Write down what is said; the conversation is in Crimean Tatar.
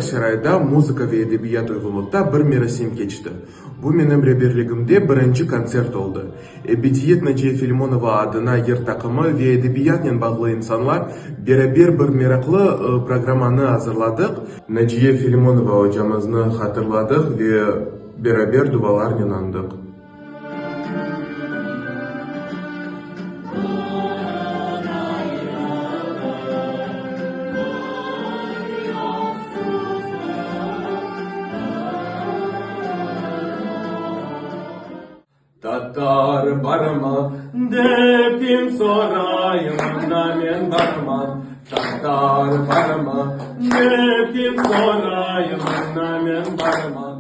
Bağçasarayda muzıka ve edebiyat uyğunlıqta bir merasim keçti. Bu menim reberligimde birinci kontsert oldı. Ebediyet Naciye Filimonova adına yır taqımı ve edebiyatnen bağlı insanlar beraber bir meraqlı programmanı azırladıq. Naciye Filimonova ocamıznı hatırladıq ve beraber duvalarnen añdıq. Tatar barmı, dep kim soray, mında men barman. Tatar barmı, dep kim soray, mında men barman.